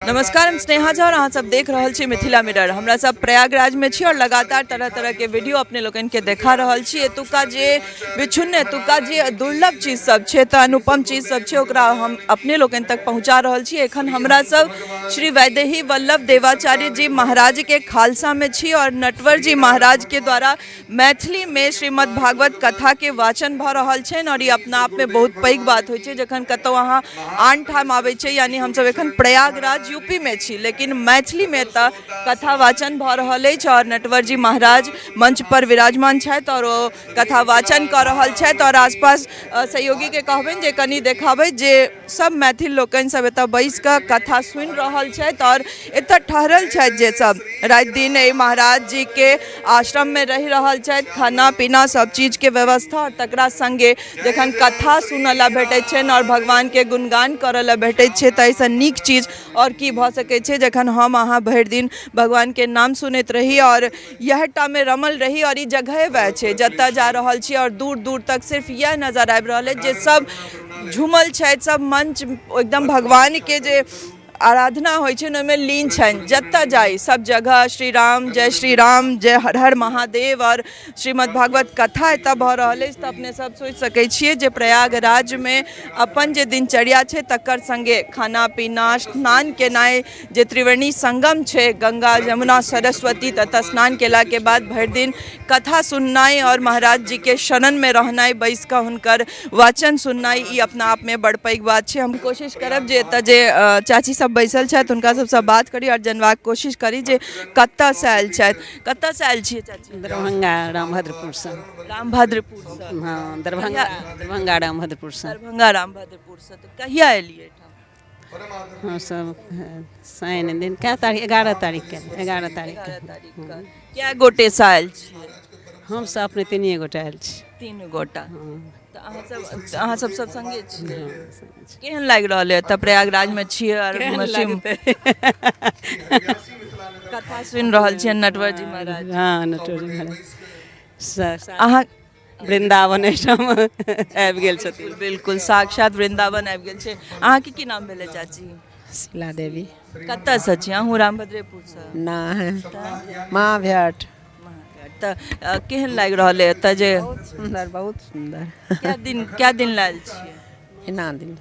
नमस्कार, हम स्नेहा झा और अहाँ सब देख रहल छी मिथिला मिरर। हमरा सब प्रयागराज में छी और लगातार तरह तरह के वीडियो अपने लोकनि के देखा रहल छी। एतुका जे विछुन्न, एतुका जे दुर्लभ चीज सब छै, तऽ अनुपम चीज सब छै, ओकरा हम अपने लोकनि तक पहुँचा रहल छी। एखन हमरा सब श्री वैदेही वल्लभ देवाचार्य जी महाराज के खालसा में छी और नटवर जी महाराज के द्वारा मैथिली में श्रीमद् भागवत कथा के वाचन भऽ रहल छनि। और ई अपना आप में बहुत पैघ बात होइ छै जखन कतौ अहाँ आन ठाम आबै छै, यानी हमसब एखन प्रयागराज यूपी में छी, लेकिन मैथिली में तऽ कथा वाचन भऽ रहल अछि और नटवर जी महाराज मंच पर विराजमान छथि और ओ कथा वाचन कऽ रहल छथि। और आसपास सहयोगी के कहबनि जे कनि देखाबै जे सब मैथिल लोकनि सब एतऽ बैस कऽ कथा सुनि रहल छथि और एतऽ ठहरल छथि, जे सब राति दिन एहि महाराज जी के आश्रम में रहि रहल छथि, खाना पीना सब चीज के व्यवस्था। और तकरा संगे जखन कथा सुनऽ लए भेटै छनि और भगवान के गुणगान करऽ लए भेटै छै, तऽ एहिसँ नीक चीज आओर की भऽ सकै छै? जखन हम अहाँ भरि दिन भगवान के नाम सुनैत रही और इएह टा मे रमल रही। और ई जगहे वएह छै जतऽ जा रहल छी और दूर दूर तक सिर्फ इएह नजर आबि रहल अछि जे सब झूमल छथि, सब मंच एकदम भगवान के जे आराधना होइ छनि ओहिमे लीन छनि। जतऽ जाइ सब जगह श्री राम जय श्री राम जय, हर हर महादेव और श्रीमद् भागवत कथा एतऽ भऽ रहल अछि। तऽ अपने सब सोचि सकै छियै जे प्रयागराजमे अपन जे दिनचर्या छै तकर सङ्गे खाना पीना, स्नान केनाइ, जे त्रिवेणी संगम छै गंगा यमुना सरस्वती, ततऽ स्नान केलाके बाद भरि दिन कथा सुननाइ आओर महाराज जीके शरणमे रहनाइ, बैस कऽ हुनकर वाचन सुननाइ, ई अपना आपमे बड़ पैघ बात छै। हम कोशिश करब जे एतऽ जे चाची सब बैसल छथि हुनका सबसँ बात करी आओर जनबाक कोशिश करी जे कतऽसँ आयल छथि। कतऽसँ आयल छियै चाची? दरभंगा रामभद्रपुरसँ। रामभद्रपुरसँ? हँ, दरभंगा, दरभंगा रामभद्रपुरसँ। दरभंगा रामभद्रपुरसँ। तऽ कहिया एलियै एहिठाम? हमसब शनि दिन, कए तारीख? 11 तारीखके, 11 तारीखके। 11 तारीखके। कए गोटेसँ आयल छियै? हमसब अपने तीनिए गोटा आयल छी। तीन गोटा। तऽ अहाँ सब सब संगे छियै? हँ। केहन लागि रहल है? एतऽ प्रयागराजमे छियै आओर कथा सुनि रहल छियै नटवर जी महाराज। हँ, नटवर जी महाराज। अहाँ वृन्दावन एहिठाम आबि गेल छथिन। बिल्कुल, साक्षात वृन्दावन आबि गेल छै। अहाँके की नाम भेलै चाची? शीला देवी। कतऽसँ छी अहूँ? रामभद्रेपुरसँ? नहि, महाभ्यट। तऽ केहन लागि रहल है एतऽ जे? बहुत सुन्दर, बहुत सुन्दर। कए दिन लायल छियै? एना दिन।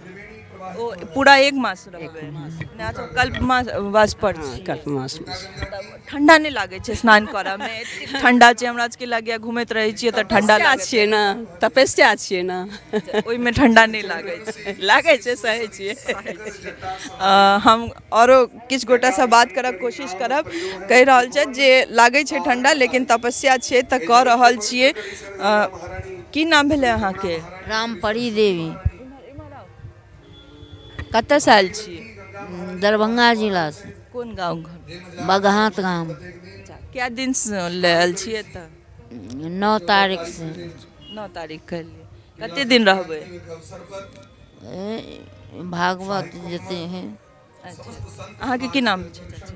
ओ पूरा एक मास रहबै? अपना सब कल्प मास वास पर छी। कल्प मासमे। ठंडा नहि लागै छै स्नान करऽ मे? एतेक ठंडा छै, हमरा सबके लागैया घूमैत रहै छियै तऽ ठंडा तपस्या लागैत। छियै ने, तपस्या छियै ने। ओहिमे ठंडा नहि लागै छै? लागै छै, सहै छियै। हम औरो किछु गोटासँ बात करब कोशिश करब। कहि रहल छथि जे लागै छै ठंडा, लेकिन तपस्या छियै तऽ कऽ रहल छियै। की नाम भेलै अहाँके? रामपरी देवी। कतऽसँ आयल छियै? दरभंगा जिलासँ। कोन गाँव घर? बगहात गाम। अच्छा, कए दिनसँ लए आयल छियै एतऽ? 9 तारीखसँ। 9 तारीखके एलियै। कते दिन रहबै? भागवत जेते हैं। अच्छा, अहाँके की नाम छै चाची?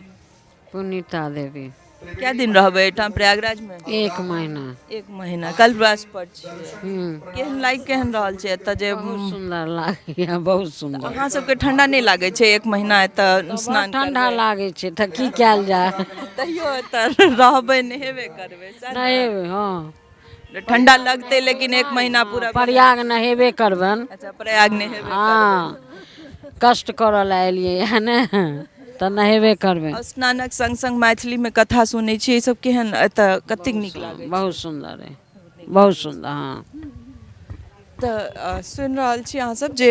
पुनीता देवी। कए दिन रहबै एहिठाम प्रयागराजमे? एक महीना। एक महीना कल्पवास पर छियै? हूँ। केहन लागि केहन रहल छै एतऽ जे? बहुत सुन्दर लागैया, बहुत सुन्दर। अहाँ सबके ठंडा नहि लागै छै एक महीना एतऽ स्नान? ठंडा लागै छै तऽ की कयल जाय? तैयो एतऽ रहबै, नहेबे करबै, सएह ने? नहेबै, हँ। ठंडा लगतै, लेकिन एक महीना पूरा। प्रयाग नहेबे करबनि। अच्छा, प्रयाग नहेबे। हँ, कष्ट करऽ लए एलियै हँ ने, तऽ नहेबे करबै। आओर स्नानक संग संग मैथिलीमे कथा सुनै छियै, ई सब केहन, एतऽ कतेक नीक लागै छै? बहुत सुन्दर अइ, बहुत सुन्दर, हँ। तऽ सुनि रहल छी अहाँसब जे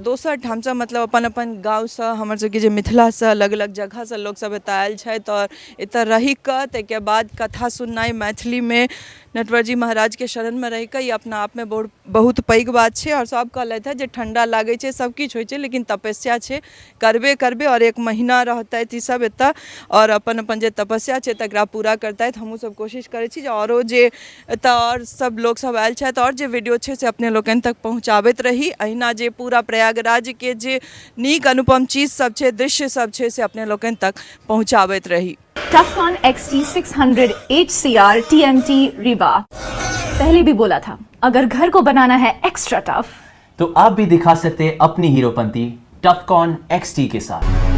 दोसर ठामसँ, मतलब अपन अपन गाँवसँ, हमर सबके जे मिथिलासँ अलग अलग जगहसँ लोकसब एतऽ आयल छथि आओर एतऽ रहिकऽ ताहिके बाद कथा सुननाइ मैथिलीमे नटवर जी महाराजके शरणमे रहिकऽ, ई अपना आपमे बहुत बहुत पैघ बात छै। आओर सब कहलथि हँ जे ठण्डा लागै छै, सब किछु होइ छै, लेकिन तपस्या छै, करबे करबै। आओर एक महीना रहतथि ई सब एतऽ आओर अपन अपन जे तपस्या छै तकरा पूरा करतथि। हमहूँ सब कोशिश करै छी जे आओरो जे एतऽ आओर सब लोकसब आयल छथि आओर जे वीडियो छै से अपने लोकनि तक पहुँचाबैत रही। अहिना जे पूरा प्रयागराजके जे नीक अनुपम चीज सब छै, दृश्य सब छै, से अपने लोकनि तक पहुँचाबैत रही। Tufcon XT600 HCR TMT Rewa। पहले भी बोला था, अगर घर को बनाना है एक्स्ट्रा टफ तो आप भी दिखा सकते हैं अपनी हीरोपंती टफकॉन XT के साथ।